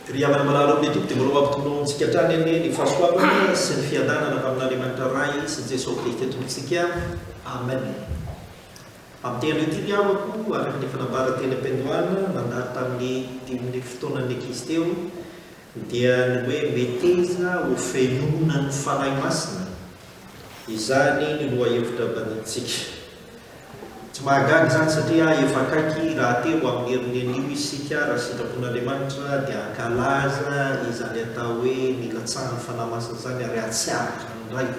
Ry havana malala ao amin'ny Tompo dia mbola ho ampitoloha amintsika hatrany anie ny fahasoavana sy ny fiadanana avy amin'Andriamanitra Ray sy Jesoa Kristy Tompontsika. Amen. Amin'ity anio ity ry havako, araka ny efa nambara teny am-piandohana, nandalo tamin'ny dimin'ny fotoanan'ny ankizy teo, dia ny hoe meteza ho fenoina ny Fanahy Masina. Izany ny lohahevitra bandinintsika. Tsy mahagaga izany satria efa akaiky rahateo amin'ny herin'ny anio isika raha sitrapon'Andriamanitra dia hankalaza izany atao hoe nilatsahan'ny Fanahy Masina izany ary hahatsiaro izany indray.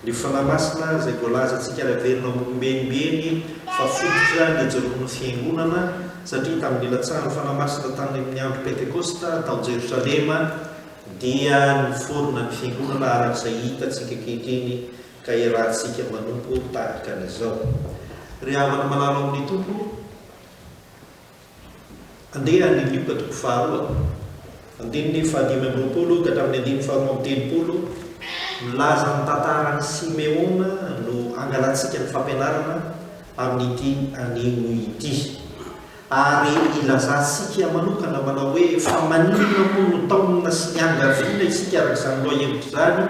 Ny Fanahy Masina izay voalazantsika ary averina ombienimbeny fa fototra nijoroan'ny Fiangonana satria tamin'ny nilatsahan'ny Fanahy Masina tany amin'ny andro Pentekosta tao Jerosalema dia niforona ny Fiangonana araka izay hitantsika ankehitriny ka iarahantsika manompo tahaka an'izao. Ry havana malala ao amin'ny Tompo, andeha ny Lioka toko faharoa, andininy fahadimy amby 20 ka hatramin'ny andininy faharoa amby 30, milaza ny tantaran'i Simeona no angalantsika ny fampianarana amin'ity anio ity. Ary ilazantsika manokana manao hoe fa maninona moa no taomina sy iangaviana isika araka izany lohahevitra izany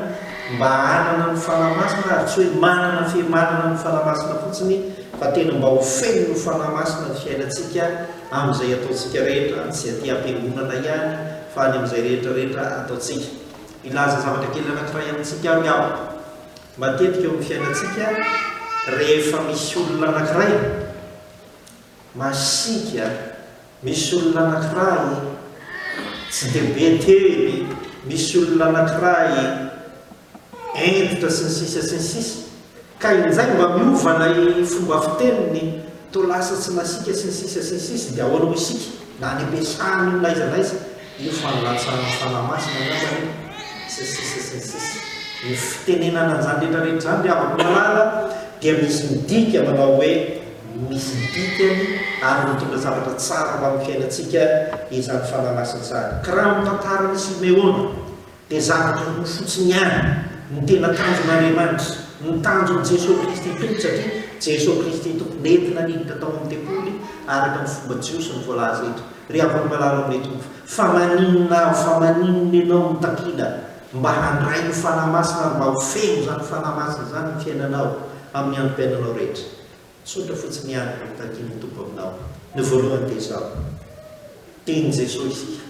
mba hanana ny Fanahy Masina ary tsy hoe manana fe manana ny Fanahy Masina fotsiny fa tena mba ho feno ny Fanahy Masina ny fiainantsika amin'izay ataontsika rehetra, tsy aty am-piangonana ihany fa any amin'izay rehetra rehetra ataontsika. Hilaza zavatra kely anankiray amintsika ary aho. Matetika eo amin'ny fiainantsika rehefa misy olona anankiray, Masiaka, misy olona anankiray tsy dia be teny, misy olona anankiray hentitra sy ny sisa sy ny sisa ka injay mba miova ilay fomba fiteniny toa lasa tsy masiaka sy ny sisa sy ny sisa dia ahoana hoy isika na any am-piasana io na aiza na aiza io fandatsahan'ny fanahy masina angambany io sy ny sisa sy ny sisa ny fitenenana an'izany rehetra rehetra izany ry havako malala dia misy midika manao hoe Misy dikany ary mitondra zavatra tsara ho amin'ny fiainantsika izany Fanahy Masina izany. Ka raha amin'ny tantaran'i Simeona dia zavatra roa fotsiny ihany no tena tanjon'Andriamanitra, ny tanjon'i Jesoa Kristy Tompo satria Jesoa Kristy Tompo nentina niditra tao amin'ny tempoly araka ny fomba jiosy no voalaza eto. Ry havako malala amin'ny Tompo, fa maninona aho, fa maninona ianao no takiana mba handray ny Fanahy Masina ary mba ho feno izany Fanahy Masina izany ny fiainanao amin'ny androm-piainanao rehetra? Tsotra fotsiny ihany no takian'ny Tompo aminao. Ny voalohany dia izao, Tian'i Jesoa isika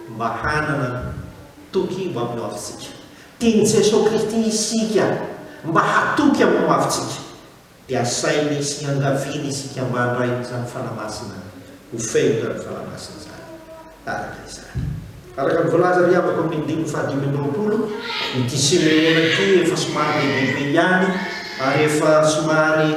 mba hanana toky ho amin'ny hoavintsika. Tian'i Jesoa Kristy isika mba hatoky amin'ny hoavintsika. Dia asainy sy iangaviany isika mba handray izany Fanahy Masina, ho feno izany Fanahy Masina izany. Araka izany. Araka ny voalaza ry havako amin'ny andininy fahadimy amby 20, ity Simeona ity efa somary lehibebe ihany ary efa somary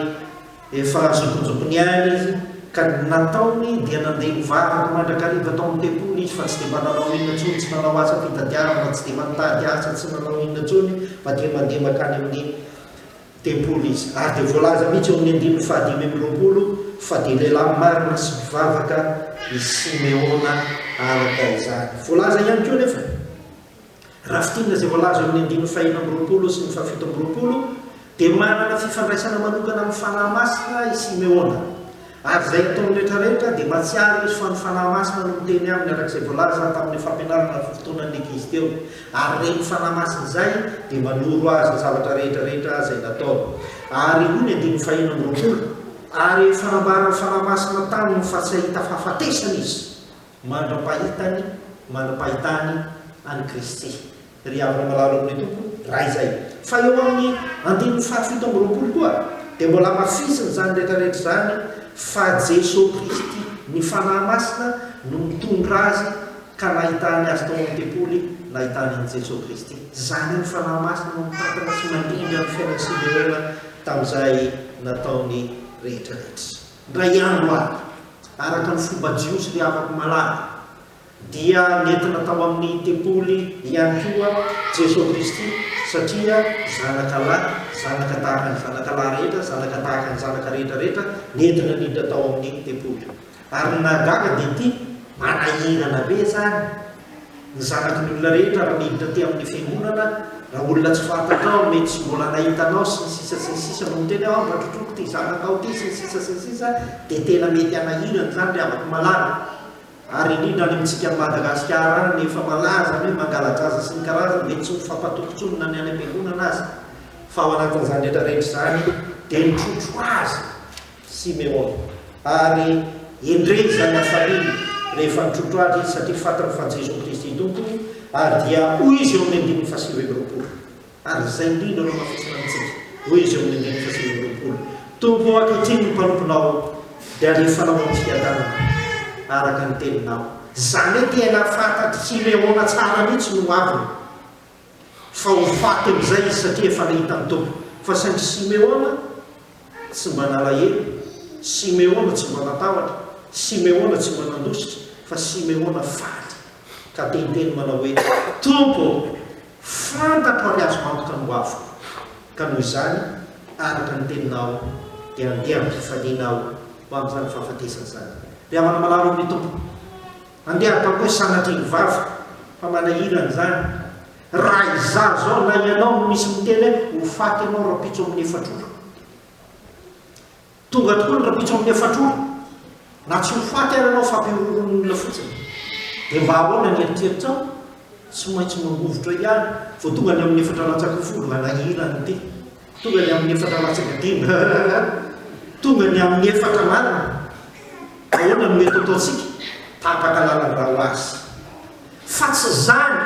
efa zokinjokiny ihany izy, ka ny nataony dia nandeha nivavaka mandrakariva tao amin'ny tempoly izy fa tsy dia mba nanao inona intsony, tsy nanao asa fitadiavana, tsy dia mba nitady asa, tsy nanao inona intsony fa dia mandeha mankany amin'ny Tempoly izy. Ary dia voalaza mihitsy eo amin'ny andininy fahadimy amby 20 fa dia lehilahy marina sy mpivavaka i Simeona araka izany. Voalaza ihany koa anefa, raha fintinina izay voalaza eo amin'ny andininy fahenina amby 20 sy ny fahafito amby 20, dia manana fifandraisana manokana amin'ny Fanahy Masina i Simeona. Ary izay ataony rehetra rehetra dia mahatsiaro izy fa ny Fanahy Masina no miteny aminy araka izay voalaza tamin'ny fampianarana ny fotoanan'ny ankizy teo. Ary ireny Fanahy Masina izay dia manoro azy ny zavatra rehetra rehetra izay nataony. Ary hoy ny andininy fahenina amby 20, Ary efa nambaran'ny Fanahy Masina taminy fa tsy hahita fahafatesana izy mandra-pahitany mandra-pahitany an'i Kristy. Ry havana malala ao amin'ny Tompo, raha izay. Fa eo amin'ny andininy fahafito amby 20 koa dia mbola hamafisiny izany rehetra rehetra izany fa Jesoa Kristy, ny Fanahy Masina no mitondra azy ka nahitany azy tao amin'ny tempoly, nahitany an'i Jesoa Kristy. Izany hoe ny Fanahy Masina no mitantana sy mandrindra ny fiainan'i Simeona tamin'izay nataony rehetra rehetra. Indray andro ary, araka ny fomba jiosy ry havako malala, dia nentina tao amin'ny tempoly ihany koa Jesoa Kristy satria zanaka lahy, zanaka tahaka ny zanaka lahy rehetra, zanaka tahaka ny zanaka rehetra rehetra, nentina niditra tao amin'ny tempoly. Ary ny nahagaga dia ity, manahirana be izany ny zanaky ny olona rehetra raha miditra aty amin'ny fiangonana, raha olona tsy fantatrao, mety tsy mbola nahita anao sy ny sisa sy ny sisa no miteny hoe ao mba trotroiko ity zanakao ity sy ny sisa sy ny sisa dia tena mety hanahirana izany ry havako malala. Ary indrindra any amintsika any Madagasikara any efa malaza ny hoe mangala-jaza sy ny karazany mety tsy mifampatoky intsony na ny any am-piangonana aza. Fa ao anatin'izany rehetra rehetra izany dia nitrotro azy Simeona. Ary endrey izany hafaliany rehefa nitrotro azy izy satria fantany fa Jesoa Kristy Tompo ary dia hoy izy eo amin'ny andininy faha-29. Ary izay indrindra no hamafisina amintsika. Hoy izy eo amin'ny andininy faha-29, Tompo ô, ankehitriny ny mpanomponao dia alefanao amin'ny fiadanana, araka ny teninao. Izany hoe tena fantatr'i Simeona tsara mihitsy ny hoaviny, fa ho faty amin'izay izy satria efa nahita ny Tompo. Fa saingy Simeona tsy mba nalahelo, Simeona tsy mba natahotra, Simeona tsy mba nandositra, fa Simeona faly ka te-hiteny manao hoe, Tompo ô, Fantatro ary azo antoka ny hoaviko, ka noho izany, araka ny teninao, dia handeha am-pifaliana aho ho amin'izany fahafatesana izany. Ry havana malala ao amin'ny Tompo, andeha hataoko hoe sanatria ny vava, fa manahirana izany. Raha izaho izao na ianao no misy miteny hoe ho faty ianao rahampitso amin'ny efatra ora. Tonga tokoa ny rampitso amin'ny efatra ora. Na tsy ho faty ary ianao fampihorohoroan'ny olona fotsiny. Dia mba ahoana ny eritreritrao? Tsy maintsy mangovitra ihany. Vao tonga ny amin'ny efatra latsaka folo, manahirana ity. Tonga ny amin'ny efatra latsaka dimy, tonga ny amin'ny efatra marina. Ahoana no mety ataontsika? Tapaka lalan-drà ho azy. Fa tsy izany!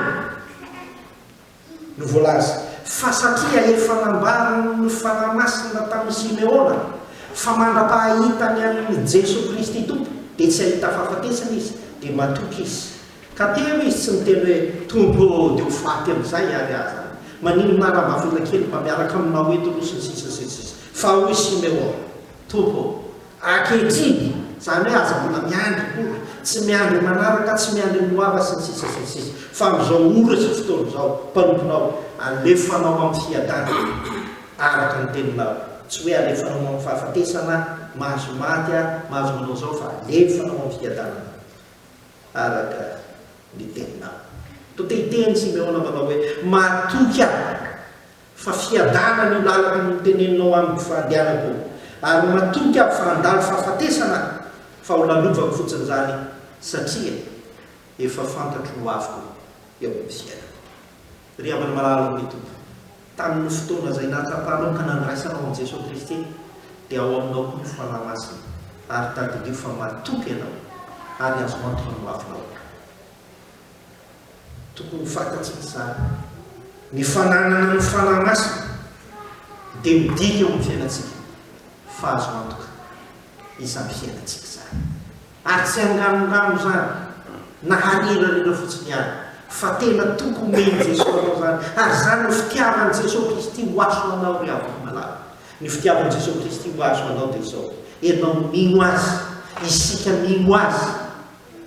No voalaza, fa satria efa nambaran' ny Fanahy Masina tamin' i Simeona fa mandra-pahahitany an' i Jesoa Kristy Tompo dia tsy hahita fahafatesana izy, dia matoky izy. Ka teo izy tsy niteny hoe, Tompo ô, dia ho faty amin' izay ary aza. Maninona raha mba avela kely mba miaraka aminao eto aloha sy ny sisa sy ny sisa. Fa hoy Simeona, Tompo ô, Ankehitriny, izany hoe aza mbola miandry akory, tsy miandry manaraka, tsy miandry ny hoava sy ny sisa sy ny sisa, fa amin'izao ora sy fotoana izao, mpanomponao, alefanao amin'ny fiadanana, araka ny teninao. Tsy hoe alefanao amin'ny fahafatesana, mahazo maty aho, mahazo manao izao, fa alefanao amin'ny fiadanana, araka ny teninao. Toa te hiteny Simeona manao hoe, Matoky aho. Fa fiadanana io lalana noteneninao amiko fa andehanako io, ary matoky aho fa handalo fahafatesana aho, fa ho lalovako fotsiny izany satria efa fantatro ny hoaviko eo amin'ny fiainako. Ry havana malala ao amin'ny Tompo, tamin'ny fotoana izay nahatsapanao ka nandraisanao an'i Jesoa Kristy, dia ao aminao koa ny Fanahy Masina, ary tadidio fa matoky ianao, ary azo antoka ny hoavinao. Tokony ho fantatsika izany. Ny fananana ny Fanahy Masina dia midika eo amin'ny fiainantsika fa azo antoka izany fiainantsika izany. Ary tsy anganongano izany na harirarira fotsiny ihany fa tena toky omen'i Jesoa anao izany. Ary izany no fitiavan'i Jesoa Kristy ho azo anao ry havako malala. Ny fitiavan'i Jesoa Kristy ho azo anao dia izao, ianao mino Azy, isika mino Azy,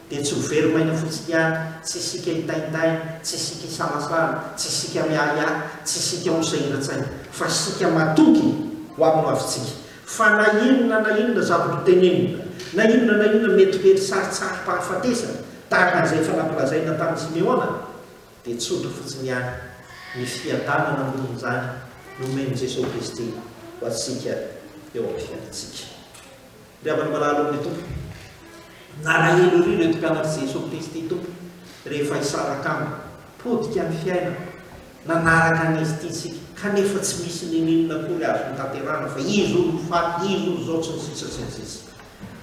dia tsy ho very maina fotsiny ihany, tsy isika hitaintaina, tsy isika hisalasala, tsy isika miahiahy, tsy isika ho sahiran-tsaina, fa isika matoky ho amin'ny hoavintsika. Fa na inona na inona zavatra ho tenenina, na inona na inona mety ho hery sarintsarim-pahafatesana, tahaka an'izay efa nampilazaina tamin'i Simeona, dia tsotra fotsiny ihany ny fiadanana ambonin'izany nomen'i Jesoa Kristy ho antsika eo amin'ny fiainantsika. Ry havana malala ao amin'ny Tompo, nalahelo ery ireto mpianatr'i Jesoa Kristy Tompo rehefa hisaraka Aminy. Potika ny fiainana, nanaraka an'Izy ity isika, kanefa tsy misy n'inon'inona akory azo notanterahana fa Izy hono ho faty, Izy hono izao, sy ny sisa sy ny sisa.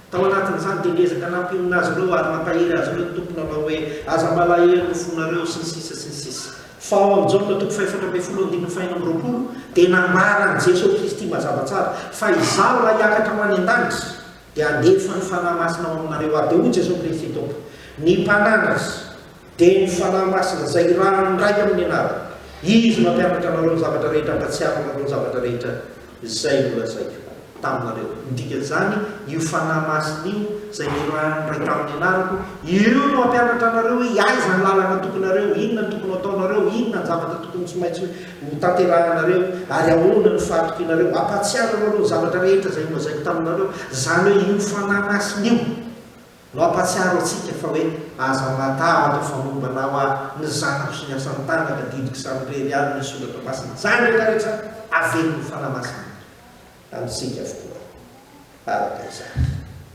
Tao anatin'izany dia niezaka nampionona azy ireo ary nampahery azy ireo ny Tompo nanao hoe, Aza malahelo ny fonareo, sy ny sisa sy ny sisa. Fa ao amin'ny Jaona toko fahefatra ambinifolo andininy fahenina amby 20 dia nambaran'i Jesoa Kristy mazava tsara fa Izaho raha hiakatra ho any an-danitra dia handefa ny Fanahy Masina ao aminareo ary dia hoy Jesoa Kristy Tompo, Ny Mpananatra dia ny Fanahy Masina izay irahan'ny Ray amin'ny anarako, Izy no hampianatra anareo ny zavatra rehetra hampatsiaro anareo ny zavatra rehetra izay nolazaiko taminareo. Ny dikan'izany, io Fanahy Masina io, izay nirahin'ny Ray tamin'ny anarako, io no hampianatra anareo hoe aiza ny lalana tokonareo, inona no tokony ho ataonareo, inona ny zavatra tokony tsy maintsy ho tanterahinareo, ary ahoana no fahatokianareo. Hampahatsiaro anareo ny zavatra rehetra izay nolazaiko taminareo. Izany hoe io Fanahy Masina io no hampahatsiaro antsika fa hoe aza matahotra fa momba anao aho, ny zanako sy ny asan'ny tanako, adidiko samirery ihany ny Soratra Masina. Izany rehetra rehetra averin'ny Fanahy Masina. amintsika avokoa araka izany.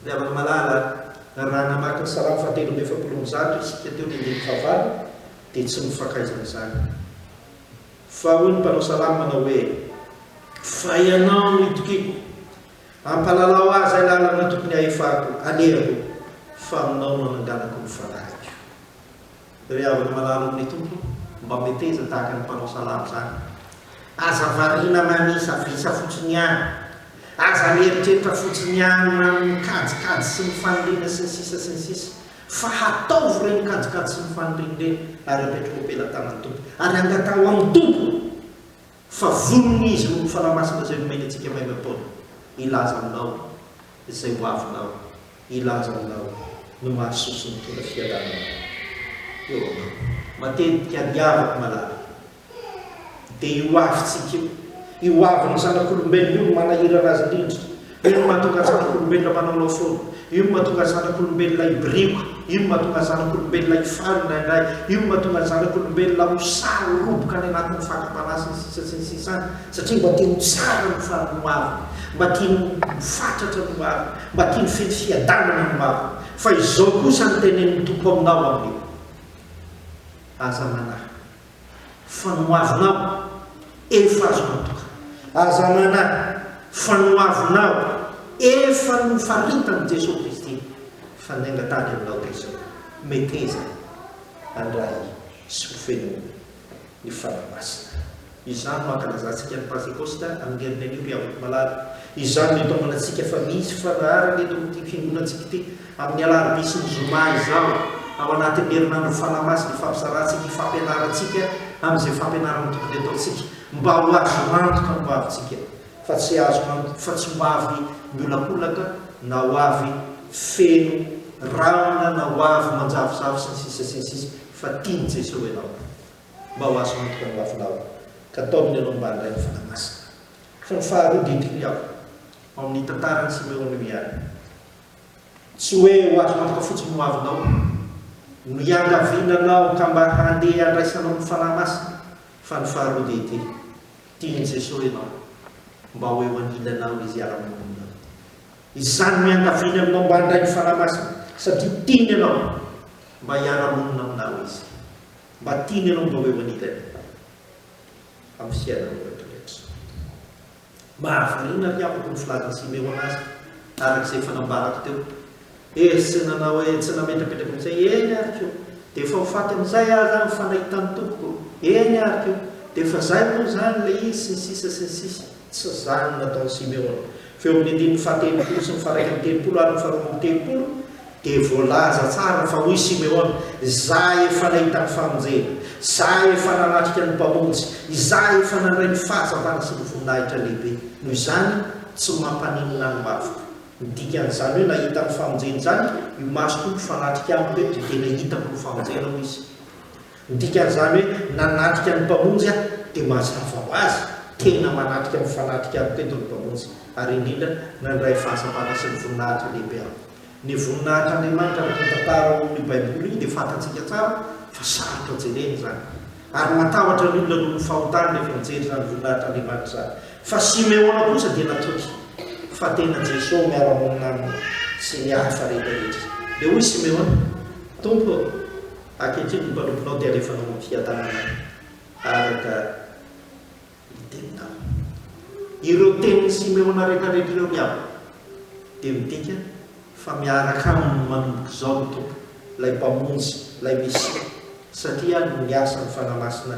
Ry havana malala a! Raha namaky ny Salamo fahatelo amby 144 isika teo ny andininy fahavalo dia tsy mifankaiza amin'izany. Fa hoy ny mpanao salamo manao hoe, Fa Ianao no itokiako, ampalalao ahy izay lalana tokony hahefako, alehako, fa Aminao no ananganako ny fanahiko. Ry havana malala ao amin'ny Tompo, mba meteza tahaka ny mpanao salamo izany. Aza variana mamisavisa fotsiny ihany. Aza mieritreritra fotsiny ihany amin'ny kajikajy sy ny faniriana sy ny sisa sy ny sisa. Fa hataovy ireny kajikajy sy ny faniriana ireny ary apetrako am-pelatanan'ny Tompo. Ary angataho amin'ny Tompo fa vonona Izy noho ny Fanahy Masina izay nomeny antsika maimaim-poana hilaza aminao izay ho avinao, hilaza aminao ny mahasoa sy mitondra fiadanana eo aminao. Matetika ry havako malala, Dia io avintsika io, io avin'ny zanak'olombelona io no manahirana azy indrindra. Io no mahatonga ny zanak'olombelona manaonao foana. Io no mahatonga ny zanak'olombelona hibirioka. Io no mahatonga ny zanak'olombelona hifaly indraindray. Io no mahatonga ny zanak'olombelona ho sahy ho roboka any anatin'ny fakam-panahy sy ny sisa sy ny sisa any. Satria mba te ho tsara ny fa ny hoaviny. Mba tiany ho fatratra ny hoaviny. Mba tiany feno fiadanana ny hoaviny. Fa izao kosa no tenenin'ny Tompo aminao amin'io. Aza manahy. Fa ny hoavinao efa azo antoka. Aza manahy, fa ny hoavinao efa nofaritan'i Jesoa Kristy fa ny angatahany aminao dia izao, meteza handray sy ho fenoina ny Fanahy Masina. Izany no ankalazantsika ny Pantekosta amin'ny herin'ny anio ry havako malala. Izany no itaomana antsika fa misy fandaharana eto amin'ity fiangonantsika ity amin'ny alarobia sy ny zoma izao ao anatin'ny herinandro Fanahy Masina ifampizarantsika, ifampianarantsika amin'izay fampianarana tokony ataontsika mba ho azo antoka ny hoavintsika fa tsy azo antoka fa tsy ho avy miolakolaka na ho avy feno rahona na ho avy manjavozavo sy ny sisa sy ny sisa fa tian'i Jesoa ianao. Mba ho azo antoka ny hoavinao, ka taominy ianao mba handray ny Fanahy Masina. Fa ny faharoa dia ity aho, ao amin'ny tantaran'i Simeona io ihany. Tsy hoe ho azo antoka fotsiny ny hoavinao, no iangaviana anao ka mba handeha handraisanao ny Fanahy Masina, fa ny faharoa dia ity, tian'i Jesoa ianao, mba ho eo anilanao Izy hiara-monina aminao. Izany no iangaviany aminao mba handray ny Fanahy Masina, satria tiany ianao mba hiara-monina aminao Izy. Mba tiany ianao mba ho eo anilany amin'ny fiainanao rehetra rehetra. Mahavariana ry havako ny filazan'i Simeona azy, araka izay efa nambarako teo. Ery tsy nanao hoe, tsy nametrapetraka mihitsy hoe, eny ary ko, dia efa ho faty amin'izay aho izany fa nahita ny Tompoko, eny ary ko, dia efa izay moa izany ilay izy, sy ny sisa sy ny sisa. Tsy izany no nataon'i Simeona. Fa eo amin'ny andininy fahatelopolo sy ny faha-31 ary ny faharoa-amby-telopolo dia voalaza tsara fa hoy Simeona, Izaho efa nahita ny famonjena, izaho efa nanatrika ny Mpamonjy, izaho efa nandray ny fahazavana sy ny voninahitra lehibe. Noho izany, tsy mampaninona ny hoaviko. Ny dikan'izany hoe nahita ny famonjena izany, io masoko io mifanatrika amiko eto dia tena hitako ny famonjena, hoy izy. Ny dikan'izany hoe nanatrika ny Mpamonjy aho dia mazava ho azy, tena manatrika mifanatrika amiko eto ny Mpamonjy, ary indrindra nandray fahazavana sy ny voninahitra lehibe aho. Ny voninahitr'Andriamanitra araka ny tantara ao amin'io Baiboly io dia fantatsika tsara fa sarotra jerena izany. Ary matahotra ny olona noho ny fahotany rehefa mijery izany voninahitr'Andriamanitra izany. Fa Simeona kosa dia natoky fa tena Jesoa miara-monina aminy sy ny hafa rehetra rehetra. Dia hoy Simeona, Tompo ô, Ankehitriny ny mpanomponao dia alefanao amin'ny fiadanana araka ny teninao. Ireo tenin'i Simeona rehetrarehetra ireo ry havana dia midika fa miaraka aminy manomboka izao ny Tompo, ilay Mpamonjy, ilay Mesia, satria no miasa ny Fanahy Masina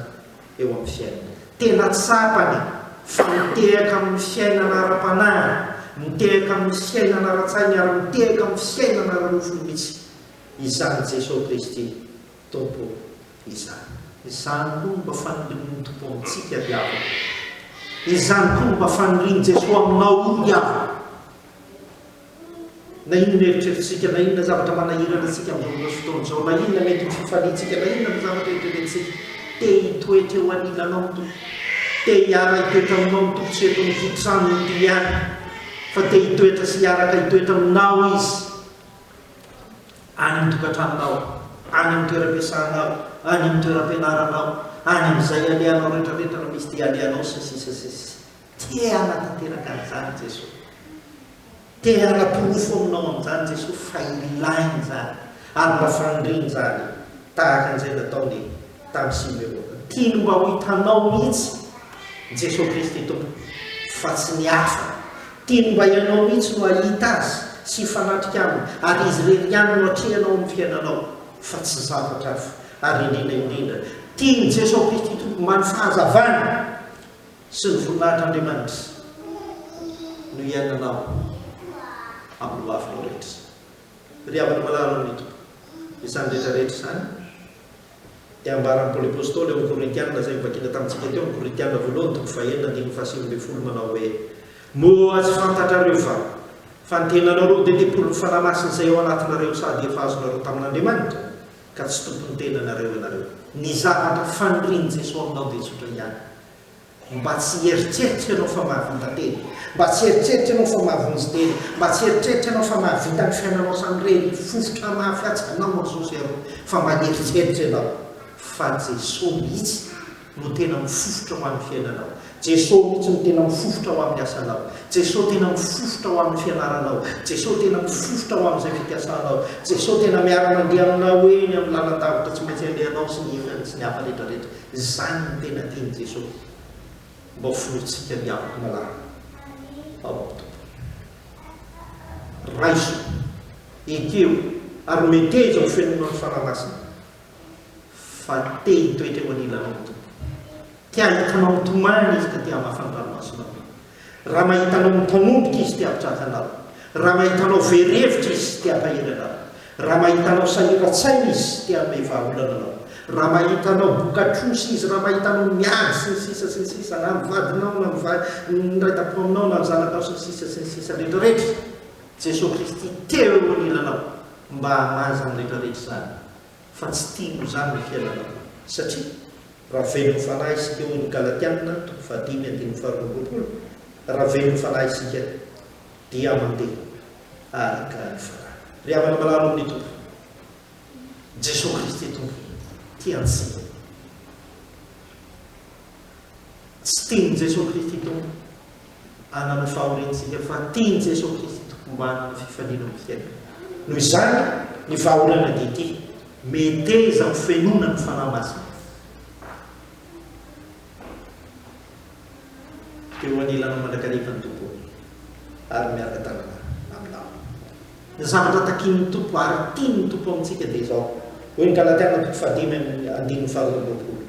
eo amin'ny fiainany. Tena tsapany fa mitehaka amin'ny fiainana ara-panahiny, mitehaka amin'ny fiainana ara-tsainy ary mitehaka amin'ny fiainana ara-nofony mihitsy Izany Jesoa Kristy Tompo izany. Izany koa no mba fanirian'ny Tompo amintsika ry havana. Izany koa no mba fanirian'i Jesoa aminao io ry havana. Na inona eritreritritsika, na inona zavatra manahirana antsika amin'izao fotoana izao, na inona mety ho fifaliantsika, na inona ny zavatra eritreretintsika, te hitoetra eo anilanao ny Tompo. Te hiara-hitoetra aminao ny Tompo, tsy eto amin'ity trano ity ihany, fa te hitoetra sy hiaraka hitoetra aminao Izy. Any amin'ny tokantranonao, any amin'ny toeram-piasanao, any amin'ny toeram-pianaranao, any amin'izay alehanao rehetrarehetra raha misy dia alehanao, sy ny sisa sy ny sisa. Te hanatanteraka an'izany Jesoa. Te hanaporofo aminao amin'izany Jesoa fa ilainy izany ary mba faniriany izany tahaka an'izay nataony tamin'i Simeona. Tiany mba ho hitanao mihitsy Jesoa Kristy Tompo fa tsy ny hafa. Tiany mba ianao mihitsy no hahita Azy sy hifanatrika Aminy ary Izy irery ihany no atrehanao amin'ny fiainanao fa tsy zavatra hafa. Ary indrindra indrindra, tian'i Jesoa Kristy Tompo mba ny fahazavany sy ny voninahitr'Andriamanitra no hiainanao amin'ny hoavinao rehetra. Ry havana malala ao amin'ny Tompo, izany rehetra rehetra izany dia ambaran'i Paoly Apostoly ao amin'ny Korintiana izay novakiana tamintsika teo amin'ny Korintiana voalohany toko fahenina andininy fahasivy ambinifolo manao hoe, Moa tsy fantatrareo va fa ny tenanareo dia tempolin'ny Fanahy Masina izay ao anatinareo sady efa azonareo tamin'Andriamanitra? Ka tsy tompon'ny tenanareo ianareo. Ny zavatra fanirian'i Jesoa aminao dia tsotra ihany. Mba tsy hieritreritra ianao fa mahavita tena. Mba tsy hieritreritra ianao fa mahavonjy tena. Mba tsy hieritreritra ianao fa mahavita ny fiainanao samirery, hifofotra mafy atsy hanao an'izao sy aroa. Fa mba hieritreritra ianao fa Jesoa mihitsy no tena mifofotra ho an'ny fiainanao. Jesoa mihitsy no tena mifofotra ho amin'ny asanao. Jesoa tena mifofotra ho amin'ny fianaranao. Jesoa tena mifofotra ho amin'izay fikasanao. Jesoa tena miara-mandeha aminao eny amin'ny lalan-davitra tsy maintsy alehanao sy ny efany sy ny hafa rehetrarehetra. Izany no tena tian'i Jesoa mba ho finoantsika ny havako malala ao amin'ny Tompo. Raiso, ekeo ary meteza ho fenoina ny Fanahy Masina fa te hitoetra eo anilanao ny Tompo. Te hahita anao mitomany Izy ka te hamafa ny ranomasonao. Raha mahita anao mitanondrika Izy te hampitraka anao. Raha mahita anao very hevitra Izy te hampahery anao. Raha mahita anao sahiran-tsaina Izy te hanome vahaolana anao. Raha mahita anao boka-trosa Izy, raha mahita anao miady sy ny sisa sy ny sisa na ny vadinao na ny va ny niray tampo aminao na ny zanakao sy ny sisa sy ny sisa rehetra rehetra, Jesoa Kristy teo eo anilanao mba hamaha izany rehetra rehetra izany fa tsy tiany ho izany ny fiainanao satria Raha velon'ny Fanahy isika hoy ny Galatiana toko fahadimy andininy faharoa amby roapolo, raha velon'ny Fanahy isika dia mandeha araka ny Fanahy. Ry havana malala ao amin'ny Tompo, Jesoa Kristy Tompo tia antsika. Tsy tian'i Jesoa Kristy Tompo hanana fahoriantsika fa tian'i Jesoa Kristy Tompo mba hanana fifaliana amin'ny fiainana. Noho izany, ny vahaolana dia ity, Meteza ho fenoina ny Fanahy Masina. Teo anilanao mandrakariva ny Tompo ary miara-tanana aminao. Ny zavatra takian'ny Tompo ary tian'ny Tompo amintsika dia izao, hoy ny Galatiana toko fahadimy andininy faharoa amby roapolo,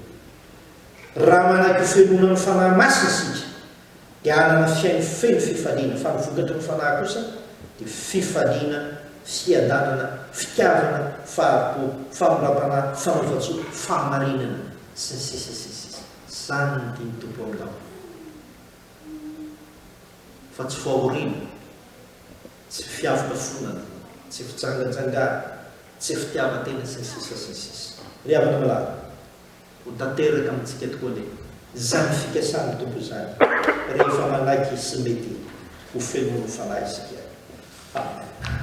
Raha manaiky ho fenoina ny Fanahy Masina isika, dia hanana fiaino feno fifaliana, fa ny vokatry ny Fanahy kosa dia fifaliana, fiadanana, fitiavana, fahari-po, famoram-panahy, fanaovan-tsoa, fahamarinana, sy ny sisa sy ny sisa. Izany no tian'ny Tompo aminao, fa tsy fahoriana, tsy fiavonafonana, tsy fijangajangana, tsy fitiavan-tena, sy ny sisa sy ny sisa. Ry havana malala, Ho tanteraka amintsika tokoa anie izany fikasan'ny Tompo izany rehefa manaiky sy mety ho fenoin'ny Fanahy isika. Amen.